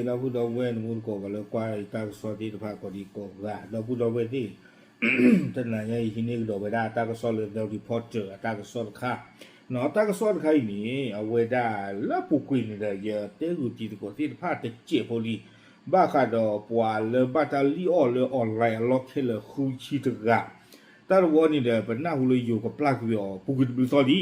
ဒီပုၢ်ဒီဝဲၢ်နမူတကိးဂၤလၢကွၢ်တၢ်ကစီၣ်သ့ၣ်တဖၣ်ကိးဒံးကိးဂၤ ဒီပုၢ်ဒီဝဲၢ်သ့ၣ် တနၤညါအံၤဟံးန့ၢ်ကဒီးဝဲဒၣ်တၢ်ကစီၣ်လၢ The Reporter အတၢ်ကစီၣ်တခါ, တၢ်ကစီၣ်တခါအံၤန့ၣ် အဝဲဒၣ်လၢအပူၤကွံာ်န့ၣ်ဒီး ယတဲဂုာ်တံၤသကိးသ့ၣ်တဖၣ်တစဲးဖိလံ, ဘၣ်ဃးဒီးပှၤလၢဘၣ်တၢ်လံၣ်အီၣ်လၢ online အလီၢ်ခဲလၢာ်ဃုဆံတဂၤ, တၢ်တဝီန့ၣ်ဒီး ပနၢ်ဟူလၢယိၤကပျၢ်ကွံာ်အီၤ ပူၤကွံာ်တဘျုးသီ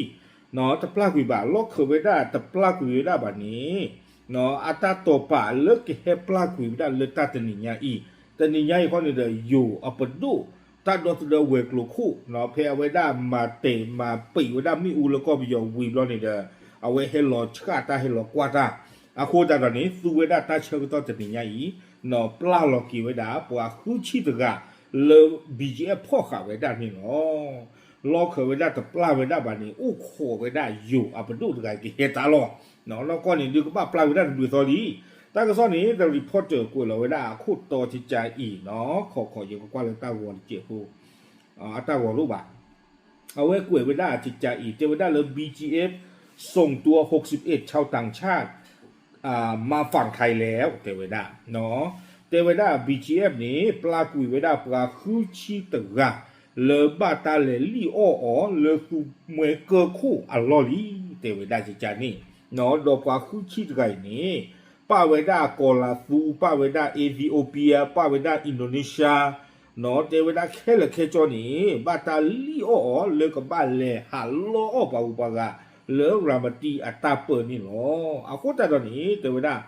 လံ တပျၢ်ကွံာ်ဘၣ် လီၢ်ခၢးဝဲဒၣ်တပျၢ်ကွံာ်ဝဲဒၣ်ဘၣ်န့ၣ် အတၢ်တိာ်ပာ်လၢကဟဲပျၢ်ကွံာ်ဝဲဒၣ်လၢတၢ်တနံၤညါအံၤ, တနံၤညါအံၤခီန့ၣ်ဒီး ယိၤအပဒိၣ်တၢ်ဒီသဒၢဝဲၤကျိၤခိၣ် ဖဲအဝဲဒၣ်မၤတဲာ်မၤပံာ်ဝဲဒၣ်မ့ၣ်အူလၢကီၢ်ပယီၤဝံၤဘျီန့ၣ်ဒီး အဝဲဟဲလီၤဆှၣ်တၢ်ဟဲလီၤကွၢ်တၢ်, အဃိသတးဒီးန့ၣ် သူဝဲဒၣ်တၢ်ဆၢကတီၢ်တနံၤညါအံၤ ပျၢ်လီၤက့ၤဝဲဒၣ်ပှၤဃုဆံတဂၤ လၢ ဘံၣ်ကၠံအ့ၣ် ဖီၣ်ဃာ်ဝဲဒၣ်န့ၣ်လီၤ. လီၢ်ခၢးဝဲဒၣ်တပျၢ်ဝဲဒၣ်ဘၣ်န့ၣ် အိၣ်ခိးဝဲဒၣ်ယိၤအပဒိၣ်တဂၤကဟဲတၢ်လီၢ်, နီၢ်ကီၢ်န့ၣ်ဒုးကဘၣ်ပျၢ်ဝဲဒၣ်တဘျုးသီလံ. တၢ်ကစီၣ်န့ၣ် The Reporter ကွဲးလီၤဝဲဒၣ်အခိၣ်တီကကးအံၤနီၢ် ခီခီယကကွၢ်လၢတၢ်ဂီၤတစဲးဖိ အတၢ်ဂီၤလိၣ်ဘၣ် အဝဲကွဲးဝဲဒၣ်ကကးအံၤ တဲဝဲဒၣ်လၢ ဘံၣ်ကၠံအ့ၣ် ส่งตัว หกสิบเอ็ด ชาวต่างชาติ มาฝั่งไทยแล้ว တဲဝဲဒၣ်, တဲဝဲဒၣ် ဘံၣ်ကၠံအ့ၣ် န့ၣ် ပျၢ်ကွံာ်ဝဲဒၣ်ပှၤဃုဆံတဂၤ လၢဘၣ်တၢ်လဲၤလံၣ်အီၣ်အီၤလၢသူမှဲကၢၢ်ခိၣ်အလီၢ်လံ တဲဝဲဒၣ်ကကးန့ၣ်, ဒီးပှၤဃုဆံတဂၤအံၤန့ၣ် ပၣ်ဝဲဒၣ်ကီၤလၤသူ ပၣ်ဝဲဒၣ် Ethiopia ပၣ်ဝဲဒၣ် Indonesia နီၢ် တဲဝဲဒၣ်ခဲလၢာ်ခဲဆ့န့ၣ် ဘၣ်တၢ်လံၣ်အီၣ်အီၤလၢကဘၣ်လဲၤဟးလီအီၣ်ပှၤဂုၤပှၤဂၤ လၢရၤမတံအတၢ်ပၢန့ၣ်လီၤ. အဃိသတးဒီးန့ၣ် တဲဝဲဒၣ်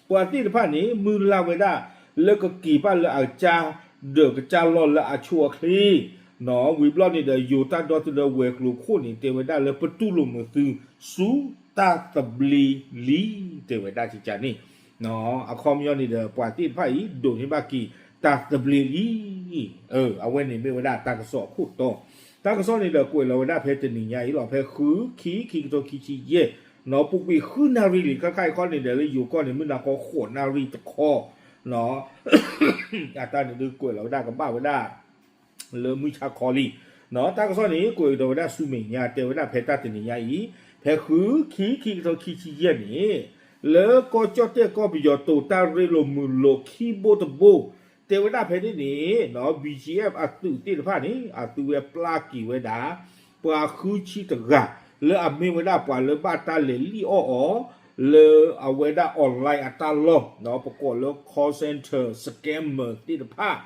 ပှၤသ့ၣ်တဖၣ်န့ၣ် မုၢ်လၢ်ဝဲဒၣ် လၢကက့ၤဘၣ်လၢအကစၢ် ဒၢးကစၢ်လီၢ်လၢအဆိအချ့ နီၢ် ဝံၤဘျီန့ၣ်ဒီး ယိၤတၢ်ဒီသဒၢဝဲၤကျိၤခိၣ်န့ၣ် တဲဝဲဒၣ်လၢပတူၢ်လိာ်မုာ်သုဆူတၢ်သဘျ့လံ တဲဝဲဒၣ်ကကးန့ၣ်, အခီပညီန့ၣ်ဒီး ပှၤသ့ၣ်တဖၣ်အံၤ ဒိးန့ၢ်ဘၣ်က့ၤတၢ်သဘျ့လံ. အဝဲန့ၣ်မ့ၢ်ဝဲဒၣ်တၢ်ကစီၣ်အခိၣ်တီ, တၢ်ကစီၣ်န့ၣ်ဒီးကွဲးလီၤဝဲဒၣ်ဖဲတနံၤညါအံၤလီၤ. ဖဲဃု ခံ ခံကထိခံဆံယဲၢ် နီၢ် ပူၤကွံာ်ဃုနၣ်ရံၣ်လံ ခဲခါအံၤခီန့ၣ်ဒီး လၢယိၤကီၢ်န့ၣ် မုၢ်နၤခီဃိးနၣ်ရံၣ်တခီ အတၢ်န့ၣ်ဒုးကွဲးလီၤဝဲဒၣ်ကဘၣ်ဝဲဒၣ် လၢမုၢ်ဆါခီလံ. တၢ်ကစီၣ်န့ၣ် ကွဲးကဒီးဝဲဒၣ်ဆူမဲာ်ညါ တဲဝဲဒၣ်ဖဲတၢ်တနံၤညါအံၤ ဖဲဃု ခံ ခံကထိခံဆံယဲၢ်န့ၣ် လၢကီၢ်ကၠီၣ်တဲၣ်ကီၢ်ပယီၤတိာ်တၢ်ရ့လိာ်မုာ်လိာ်ခံဘိတဘိ တဲဝဲဒၣ်ဖဲန့ၣ်န့ၣ် ဘံၣ်ကၠံအ့ၣ် အသုးသ့ၣ်တဖၣ်န့ၣ် အသုဝဲပျၢ်က့ၤဝဲဒၣ် ပှၤဃုဆံတဂၤ လၢအမ့ၢ်ဝဲဒၣ်ပှၤလၢဘၣ်တၢ်လဲၤလံၣ်အီၣ်အီၤ လၢအဝဲဒၣ် online အတၢ်လီၢ် ပကိးလၢ call center scammer သ့ၣ်တဖၣ်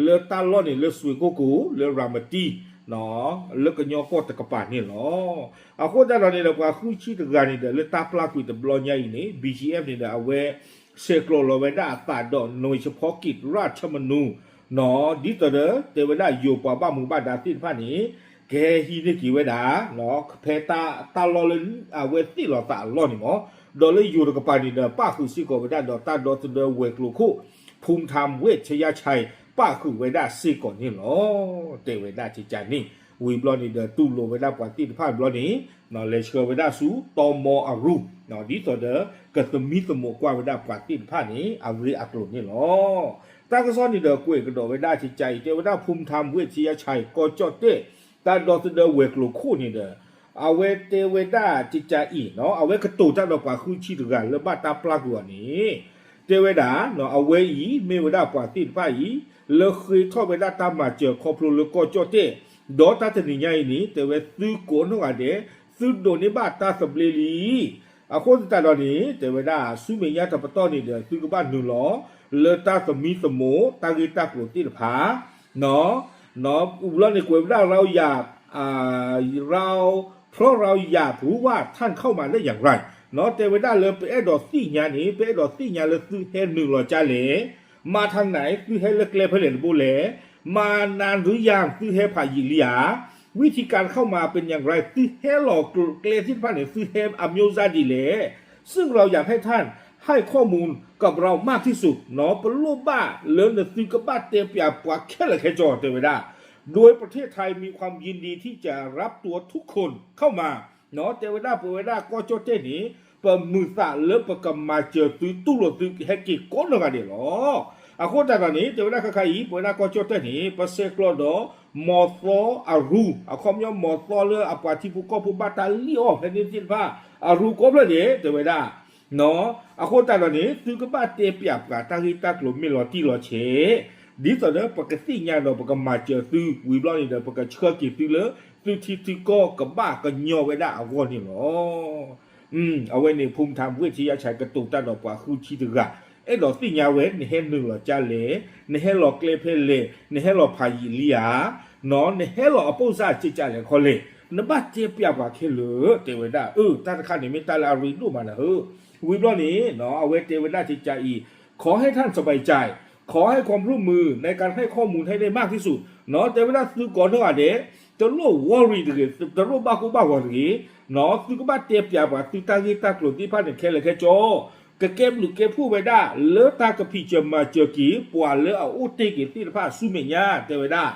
လၢတၢ်လီၢ်န့ၣ် လၢစွ့ကိၣ်ကိၤ လၢရၤမတံ လၢကညီကီၢ်တကပၤန့ၣ်လီၤ. အဃိသတးဒီးန့ၣ်ဒီး ပှၤဃုဆံတဂၤန့ၣ်ဒီး လၢတၢ်ပျၢ်ကွံာ်တဘျီညါအံၤန့ၣ် ဘံၣ်ကၠံအ့ၣ် န့ၣ်ဒီး အဝဲ ဆဲးကျိးလီၤဝဲဒၣ်အသးဒီး နွံဆဖီကံးရၣ်ထၢမနူ နီၢ် ဒ်သိးဒီး တဲဝဲဒၣ်ယိၤပှၤဘၣ်မူဘၣ်ဒါသ့ၣ်တဖၣ်န့ၣ် ကဟဲဟံးန့ၢ်က့ၤဝဲဒၣ် ဖဲတၢ်လီၢ်လၢအဝဲသ့ၣ်လီၤသးအလီၢ်န့ၣ်မး, ဒီးလၢယိၤတကပၤန့ၣ်ဒီး ပၣ်ဃုာ်စ့ၢ်ကီးဝဲဒၣ်ဒီးတၢ်ဒီသဒၢဝဲၤကျိၤခိၣ် ဖူထၣ်ဝ့ၣ်ဆယါဆဲး ပၣ်ဃုာ်ဝဲဒၣ်စ့ၢ်ကီးန့ၣ်လီၤ. တဲဝဲဒၣ်ကကန့ၣ် ဝံၤဘျီန့ၣ်ဒီး တူၢ်လိာ်ဝဲဒၣ်ပှၤသ့ၣ်တဖၣ်ဘျီန့ၣ် လဲၤဆှၢဝဲဒၣ်ဆူတီမီအရူ ဒ်သိးဒီး ကသမံသမိးကွၢ်ဝဲဒၣ်ပှၤသ့ၣ်တဖၣ်န့ၣ် အဂ့ၢ်အကျိၤန့ၣ်လီၤ. တၢ်ကစီၣ်န့ၣ်ဒီးကွဲးကဒီးဝဲဒၣ်ကကအံၤ တဲဝဲဒၣ် ဖူထၣ်ဝ့ၣ်ဆယါဆဲး ကီၢ်ကၠီၣ်တဲၣ် တၢ်ဒီသဒၢဝဲၤကျိၤခိၣ်န့ၣ်ဒီး အဝဲတဲဝဲဒၣ်ကကအံၤ အဝဲကတိၤတၢ်ဒီးပှၤဃုဆံတဂၤလၢဘၣ်တၢ်ပျၢ်ကွံာ်အီၤန့ၣ် တဲဝဲဒၣ် အဝဲအံၤမ့ၢ်ဝဲဒၣ်ပှၤသ့ၣ်တဖၣ်အံၤ လၢဃ့ထီၣ်ဝဲဒၣ်တၢ်မၤစၢၤခီဖျိလၢကီၢ်ကၠီၣ်တဲၣ် ဒီးတၢ်တနံၤညါအံၤန့ၣ် တဲဝဲသုကိးနီၢ်ဂၤဒဲး သုဒိးန့ၢ်ဘၣ်တၢ်သဘျ့လံ. အဃိသတးဒီးန့ၣ် တဲဝဲဒၣ် ဆူမဲာ်ညါတပတီၢ်န့ၣ်ဒီး သုကဘၣ်နုာ်လီၤ လၢတၢ်သမံသမိး တၢ်ဂ့ၢ်တၢ်ကျိၤသ့ၣ်တဖၣ် ဘျီန့ၣ်ကွဲးဝဲဒၣ် เราอยาก เพราะเราอยากรู้ว่าท่านเข้ามาได้อย่างไร တဲဝဲဒၣ်လၢပအဲၣ်ဒိးသ့ၣ်ညါန့ၣ် ပအဲၣ်ဒိးသ့ၣ်ညါလၢသုဟဲနုာ်လီၤကၠါလဲၣ်, มาทางไหน သုဟဲလၢကျဲဖဲလဲၣ်တဘိလဲၣ်, มานานหรือยัง သုဟဲဖးယံာ်လံဧါ, วิธีการเข้ามาเป็นอย่างไร သုဟဲလီၤကျဲသ့ၣ်တဖၣ်န့ၣ် သုဟဲအမျိုးအစားဒ်လဲၣ်, ซึ่งเราอยากให้ท่านให้ข้อมูลกับเรามากที่สุด ပလိၣ်ဘၣ်လၢနသုကဘၣ်တဲပၠးပှၤခဲလၢာ်ခဲဆ့ တဲဝဲဒၣ် โดยประเทศไทยมีความยินดีที่จะรับตัวทุกคนเข้ามา တဲဝဲဒၣ် ပဝဲဒၣ်ကီၢ်ကၠီၣ်တဲၣ်န့ၣ် ပမုာ်သးလၢပကမၤစၢၤသုတူၢ်လိာ်သုဟဲက့ၤကိးနီၢ်ဂၤဒဲးလီၤ. အဃိသတးဒီးန့ၣ် တဲဝဲဒၣ်ခဲခါအံၤ ပဝဲဒၣ်ကီၢ်ကၠီၣ်တဲၣ်န့ၣ် ပဆဲးကျိးဒီး မီၤသီအရူ အခီပညီမီၤသီလၢအပှၤထံဖိကီၢ်ဖိဘၣ်တၢ်လံၣ်အီၣ်ဖဲန့ၣ်သ့ၣ်တဖၣ် အရူကိးဖျၢၣ်န့ၣ် တဲဝဲဒၣ် အဃိသတးဒီးန့ၣ် သုကဘၣ်တဲပျးပှၤတၢ်ဂ့ၢ်တၢ်ကျိၤမ့ၢ်လီၤတံၢ်လီၤဆဲး, ဒ်သိးဒီးပကသ့ၣ်ညါဒီးပကမၤစၢၤသု ဝံၤဘျီန့ၣ်ဒီး ပကဆှၢက့ၤသုလၢ သုထံသုကီၢ်ကဘၣ်ကညီဝဲဒၣ်အဂီၢ်န့ၣ်လီၤ. အဝဲန့ၣ် ဖူမထါ ဝ့ၢ်ထံယါဆဲး ကတိၤတၢ်ဒီးပှၤဃုဆံတဂၤ, အဲၣ်ဒိးသ့ၣ်ညါဝဲ နဟဲနုာ်လီၤကလဲၣ်, နဟဲလီၤကျဲဖဲလဲၣ်, နဟဲလီၤဖးယံာ်လံဧါ, နဟဲလီၤအပိၢ်စၢ်ကကလဲၣ်ခီလဲၣ်, နဘၣ်တဲပျးပှၤခဲလၢာ် တဲဝဲဒၣ်. အၢ တၢ်တခါန့ၣ်မ့ၢ်တၢ်လၢအရ့ဒိၣ်မးနၤဧၢ. ဝံၤဘျီန့ၣ် အဝဲတဲဝဲဒၣ်ကကအံၤ, ขอให้ท่านสบายใจ, ขอให้ความร่วมมือในการให้ข้อมูลให้ได้มากที่สุด တဲဝဲဒၣ် သုကိးနီၢ်ဂၤဒဲး တလိၣ် worry တဂ့ၤ, တလိၣ်ဘၣ်ကိၢ်ဘၣ်ဂီၤတဂ့ၤ, သုကဘၣ်တဲပျးပှၤသုတၢ်ဂ့ၢ်တၢ်ကျိၤသ့ၣ်တဖၣ်န့ၣ် ခဲလၢာ်ခဲဆ့, ကကဲဘျုးကဲဖှိၣ်ဝဲဒၣ် လၢတၢ်ကဖံးစၢၤမၤစၢၤက့ၤ ပှၤလၢအအိၣ်တ့ၢ်က့ၤသ့ၣ်တဖၣ်ဆူမဲာ်ညါ တဲဝဲဒၣ်.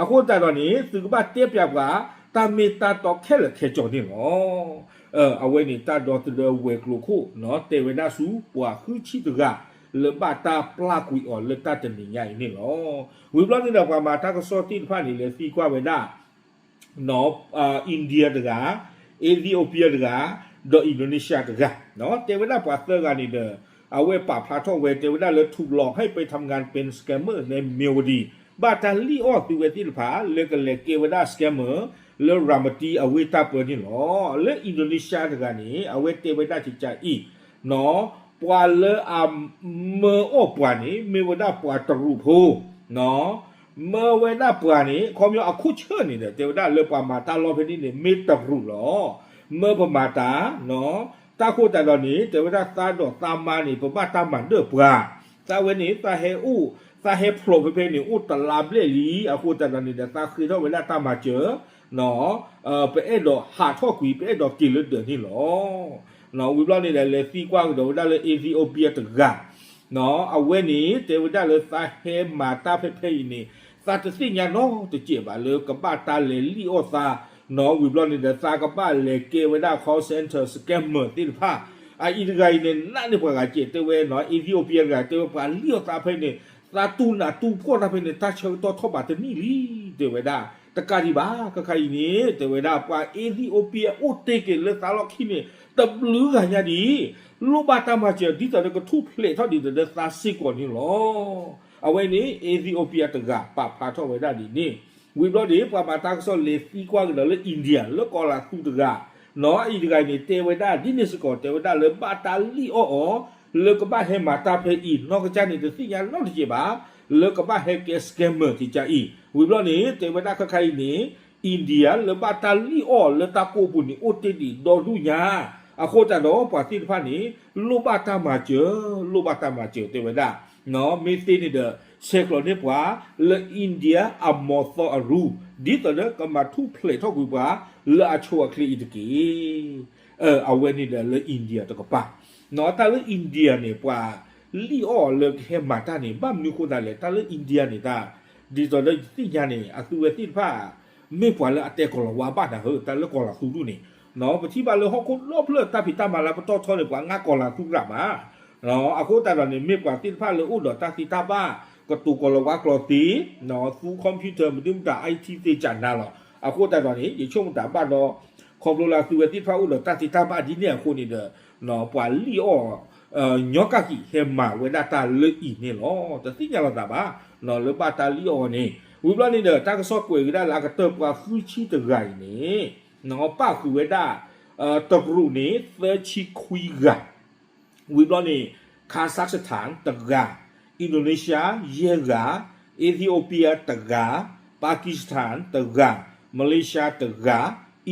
အဃိသတးဒီးန့ၣ် သုကဘၣ်တဲပျးပှၤ တၢ်မ့ၢ်တၢ်တီခဲလၢာ်ခဲဆ့န့ၣ်လီၤ. အဝဲန့ၣ် တၢ်ဒီသဒၢဝဲၤကျိၤခိၣ် တဲဝဲဒၣ်ဆူပှၤဃုဆံတဂၤ လၢဘၣ်တၢ်ပျၢ်ကွံာ်အီၤလၢတၢ်တနံၤညါအံၤန့ၣ်လီၤ. ဝံၤဘျီန့ၣ်ဒီး ပှၤမၤတၢ်ကစီၣ်သ့ၣ်တဖၣ်န့ၣ် လဲၤသံကွၢ်ဝဲဒၣ် India တဂၤ, Ethiopia တဂၤ, ဒီး Indonesia တဂၤ, တဲဝဲဒၣ်ပှၤသၢဂၤန့ၣ်ဒီး အဝဲပာ်ဖျါထီၣ်ဝဲ တဲဝဲဒၣ်လၢ ถูกหลอกให้ไปทำงานเป็น scammer ในเมียวดี ဘၣ်တၢ်လံၣ်အီၣ်သုဝဲသ့ၣ်တဖၣ် လၢကလဲၤကဲဝဲဒၣ် scammer လၢ Ramati အဝ့ၢ်တၢ်ပၢန့ၣ်လီၤ. လၢ Indonesia တဂၤန့ၣ် အဝဲတဲဝဲဒၣ်ကကအံၤ ပှၤလၢအမၢအီၣ်ပှၤန့ၣ် မ့ၢ်ဝဲဒၣ်ပှၤတရူးဖိ, မၢဝဲဒၣ်ပှၤန့ၣ် ခီပညီအခိၣ်ဆၢၣ်န့ၣ်ဒီး တဲဝဲဒၣ်လၢပှၤမၤတၢ်လီၢ်ဖဲန့ၣ်န့ၣ် မ့ၢ်တရူးလီၤ. မၢပမၤတၢ်, တၢ်ဃိသတးဒီးန့ၣ် တဲဝဲဒၣ်သးဒီးသးမါန့ၣ် ပဘၣ်တၢ်မၤဒၢၣ်ပှၤ, သးဝဲန့ၣ် သးဟဲအိၣ်, သးဟဲဖျိးဖဲဖဲန့ၣ် အိၣ်တလါဘျဲၣ်လံ, အဃိသတးဒီးန့ၣ်ဒီး သးဃ့ထီၣ်ဝဲဒၣ်တၢ်မၤစၢၤ ပအဲၣ်ဒိးဟးထီၣ်ကွံာ် ပအဲၣ်ဒိးက့ၤလၢဒၢးန့ၣ်လီၤ. ဝံၤဘျီန့ၣ်ဒီး လဲၤသံကွၢ်ကဒီးဝဲဒၣ်လၢ Ethiopia တဂၤ, အဝဲန့ၣ် တဲဝဲဒၣ်လၢသးဟဲမၤတၢ်ဖဲဖဲအံၤန့ၣ် သးတသ့ၣ်ညါနီတစဲးဘၣ်လၢကဘၣ်တၢ်လဲၤလံၣ်အီၣ်သး, ဝံၤဘျီန့ၣ်ဒီး သးကဘၣ်လဲၤကဲဝဲဒၣ် call center scammer သ့ၣ်တဖၣ်, အအံၤတဂၤအံၤန့ၣ် နာ်န့ၢ်ပှၤဂၤစဲးတဲဝဲနီၤ Ethiopia တဂၤ တဲဝဲပှၤလံၣ်အီၣ်သးဖဲန့ၣ် သးတူၢ်နးတူၢ်ဖှီၣ်တၢ်ဖဲန့ၣ် တၢ်ဆၢကတီၢ်ထီၣ်ဘးတနံၣ်လံ, တဲဝဲဒၣ်. တကးဒံးဘၣ် ခဲခါအံၤန့ၣ် တဲဝဲဒၣ် ပှၤ Ethiopia အိၣ်တ့ၢ်က့ၤလၢသးလီၢ်ခံန့ၣ် တဘျုးဂၤညါဒံး လိၣ်ဘၣ်တၢ်မၤစၢၤ ဒ်သိးဒီးကထူၣ်ဖျဲးထီၣ်ဒံးဒီးသးစ့ၢ်ကီးန့ၣ်လီၤ. အဝဲန့ၣ် Ethiopia တဂၤ ပာ်ဖျါထီၣ်ဝဲဒၣ်ဒ်န့ၣ်, ဝံၤဘျီန့ၣ် ပှၤမၤတၢ်ကစီၣ်လဲၤသံကွၢ်ကဒီးလၢ India လၢကီၤလၤသူတဂၤ, နီၤ အအံၤတဂၤအံၤန့ၣ် တဲဝဲဒၣ်ဒ်န့ၣ်စ့ၢ်ကီး တဲဝဲဒၣ်လၢဘၣ်တၢ်လံၣ်အီၣ်အီၤ လၢကဘၣ်ဟဲမၤတၢ်ဖဲအံၤ နီၢ်ကစၢ်န့ၣ် တသ့ၣ်ညါနီတစဲးဘၣ် လၢကဘၣ်ဟဲကဲ scammer တကးအံၤ, ဝံၤဘျီန့ၣ် တဲဝဲဒၣ်ခဲခါအံၤန့ၣ် India လၢဘၣ်တၢ်လံၣ်အီၣ်လၢတၢ်ကိၢ်ပူၤန့ၣ် အိၣ်တ့ၢ်ဒံးဒီဒူၣ်ညါ, အဃိသတးဒီးပှၤသ့ၣ်တဖၣ်န့ၣ် လိၣ်ဘၣ်တၢ်မၤစၢၤ, လိၣ်ဘၣ်တၢ်မၤစၢၤ တဲဝဲဒၣ်, မ့ၢ်သ့န့ၣ်ဒီး ဆဲးကျိးန့ၢ်ပှၤ လၢ India အမီၤသီအရူ, ဒ်သိးလၢကမၤထူၣ်ဖျဲးထီၣ်ကွံာ်ပှၤ လၢအဆိအချ့အံၤတက့ၢ်. အဝဲန့ၣ်ဒီးလၢ India တကပၤ, နီၤ တၢ်လၢ India န့ၣ် ပှၤလံၣ်အီၣ်လၢကဟဲမၤတၢ်န့ၣ် ဘၣ်မနုၤဃိသးလဲၣ် တၢ်လၢ India န့ၣ် တၢ် ဒ်သိးလၢယသ့ၣ်ညါန့ၣ် အသုဝဲသ့ၣ်တဖၣ် မ့ၢ်ပှၤလၢအတဲကီၤလၤဝါဘၣ်နၤဧၢ, တၢ်လၢကီၤလၤသူဒူၣ်န့ၣ်, ပထံၣ်ဘၣ်လၢဟီၣ်ခိၣ်ဒီဖျၢၣ်တၢ်ဖံးတၢ်မၤလၢပတီၢ်ထီန့ၣ် ပှၤငါကီၤလၤသူရၣ်မး, အဃိသတးဒီးန့ၣ် မ့ၢ်ပှၤသ့ၣ်တဖၣ်လၢအိၣ်ဒီးတၢ်သံတၢ်ဘၣ် ကတိၤကီၤလၤဝါကျိာ်သ့, သူ computer မနုၤမတၤ IT သ့ကနၤလီၤ, အဃိသတးဒီးန့ၣ် ယဆိကမိၣ်တၢ်ဘၣ်ဒီး ခီဖျိလၢအသုဝဲသ့ၣ်တဖၣ်အိၣ်ဒီးတၢ်သံတၢ်ဘၣ်ဒ်န့ၣ်အဃိန့ၣ်ဒီး ပှၤလံၣ်အီၣ် ညီကၣ်ကံးဟဲမၤဝဲဒၣ်တၢ်လၢအံၤန့ၣ်လီၤ. တသ့ၣ်ညါလီၤသးဘၣ် လၢဘၣ်တၢ်လံၣ်အီၣ်န့ၣ်, ဝံၤဘျီန့ၣ်ဒီး တၢ်ကစီၣ်ကွဲးကဒါလၢအကတၢၢ်ပှၤဃုဆံတဂၤအံၤန့ၣ် ပၣ်ဃုာ်ဝဲဒၣ် တရူးန့ၣ် သၢဆံခွံဂၤ, ဝံၤဘျီန့ၣ် Kazakhstan တဂၤ, Indonesia ယဲၢ်ဂၤ, Ethiopia တဂၤ, Pakistan တဂၤ, Malaysia တဂၤ,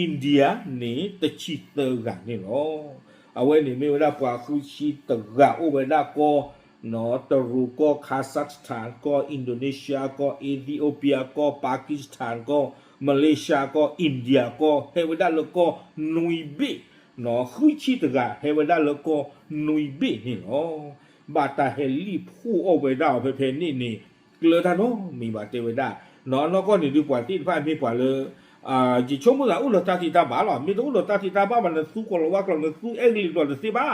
India န့ၣ် တဆံသၢဂၤန့ၣ်လီၤ. အဝဲန့ၣ်မ့ၢ်ဝဲဒၣ်ပှၤဃုဆံတဂၤအိၣ်ဝဲဒၣ်ကီၢ် တရူးကီၢ်, Kazakhstan ကီၢ်, Indonesia ကီၢ်, Ethiopia ကီၢ်, Pakistan ကီၢ်, Malaysia ကီၢ်, India ကီၢ်, ဟဲဝဲဒၣ်လၢကီၢ်နွံဘ့ၣ်, ဃုဆံတဂၤဟဲဝဲဒၣ်လၢကီၢ်နွံဘ့ၣ်န့ၣ်လီၤ. ဘၣ်တၢ်ဟဲလံၣ်ဖှိၣ်အီၣ်ဝဲဒၣ်အီၤဖဲဖဲန့ၣ်န့ၣ် ကျၢၤတၢ်နီတမံၤဘၣ်တဲဝဲဒၣ်, နီၢ်နီၢ်ကီၢ်န့ၣ်ဒုးပှၤသ့ၣ်တဖၣ်မ့ၢ်ပှၤလၢ ယဆိကမိၣ်သးအိၣ်ဒီးတၢ်သံတၢ်ဘၣ်လီၤ. မ့ၢ်တအိၣ်ဒီးတၢ်သံတၢ်ဘၣ်ဘၣ် နသူကီၤလၤဝါကျိာ် နသူအဲကလံးကျိာ်တသ့ဘၣ်. ခီဖျိ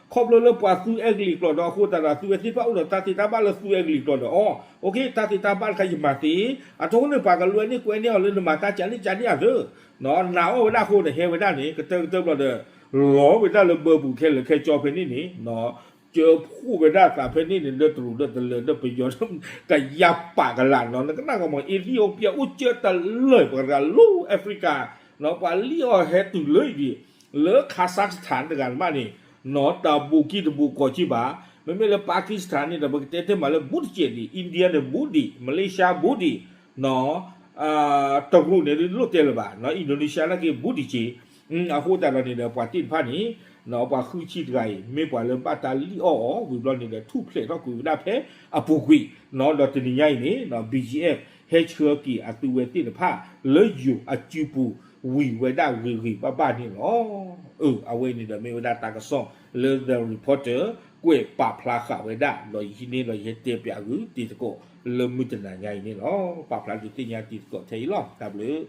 လၢပှၤသူအဲကလံးကျိာ်ဒီးအဃိသတးဒီး သုဝဲသ့ၣ်တဖၣ်အိၣ်ဒီးတၢ်သံတၢ်ဘၣ်လၢသူအဲကလံးကျိာ်ဒီးအီၤ, အိၣ်ခ့ တၢ်သံတၢ်ဘၣ်တခါယမၤသ့, အထီန့ၣ်ပှၤကလွဲန့ၢ်ကွဲန့ၢ်အီၤလၢနမၤတၢ်ကးန့ၣ်ကးန့ၣ်အသၢ, နာ်အီၣ်ဝဲဒၣ်အဃိဒီးဟဲဝဲဒၣ်န့ၣ် ကတၢၢ်ကတၢၢ်ဘျီဒီး လီၤဝဲဒၣ်လၢဘၢပူၤခဲလၢာ်ခဲဆ့ဖဲန့ၣ်န့ၣ် ကၢဖှိၣ်ဝဲဒၣ်သးဖဲန့ၣ်န့ၣ် လၢတရူးလၢတလၢလၢပယီၤ ကယၤပာ်ကလာ်နီၤ နကနၣ်ကမီၤ Ethiopia အိၣ်ကၢတလၢာ် ပှၤတဂၤလၢ Africa နီၤ ပှၤလံၣ်အီၣ်ဟဲတုၤလၢအံၤဒံး လၢ Kazakhstan တဂၤတဘၣ်န့ၣ် နီၤ တၢ်ဘူးကံၢ်တဘူးကီၢ်ကံၢ်ဘၣ် မ့မ့ၢ်လၢ Pakistan န့ၣ်ဒီး ပကတဲတဲမးလၢဘူးတကဲးဒံး India န့ၣ်ဘူးဒံး Malaysia ဘူးဒံး နီၤ တရူးန့ၣ်လိၣ်တဲလၢၤဘၣ် နီၤ Indonesia နာ်က့ဘူးဒံးက့ၤ အဃိသတးဒီးန့ၣ်ဒီး ပှၤသ့ၣ်တဖၣ်န့ၣ် နီၤ ပှၤဃုဆံတဂၤအံၤ မ့ၢ်ပှၤလၢဘၣ်တၢ်လံၣ်အီၣ်အီၤဝံၤဘျီန့ၣ်ဒီး ထူၣ်ဖျဲးထီၣ်ကွံာ်ဝဲဒၣ်ဖဲအပူၤကွံာ် နီၤ ဒီးတနံၤညါအံၤန့ၣ် နီၤ BGF ဟဲဆှၢက့ၤအသုဝဲသ့ၣ်တဖၣ် လၢယိၤအစုပူၤ ဝံၤဝဲဒၣ်ဂ့ၤဂ့ၤဘၣ်ဘၣ်န့ၣ်လီၤ. အၢ အဝဲန့ၣ်ဒီးမ့ၢ်ဝဲဒၣ်တၢ်ကစီၣ်လၢ The Reporter ကွဲးပာ်ဖျါဃာ်ဝဲဒၣ် ဒီးယဟံးန့ၢ်ဒီးယဟဲတဲပၠးဂုာ်တံၤသကိး လၢမုၢ်တနၤညါအံၤန့ၣ်လီၤ. ပာ်ဖျါဒုးသ့ၣ်ညါတံၤသကိးထဲအံၤလီၤ. တၢ်ဘျုး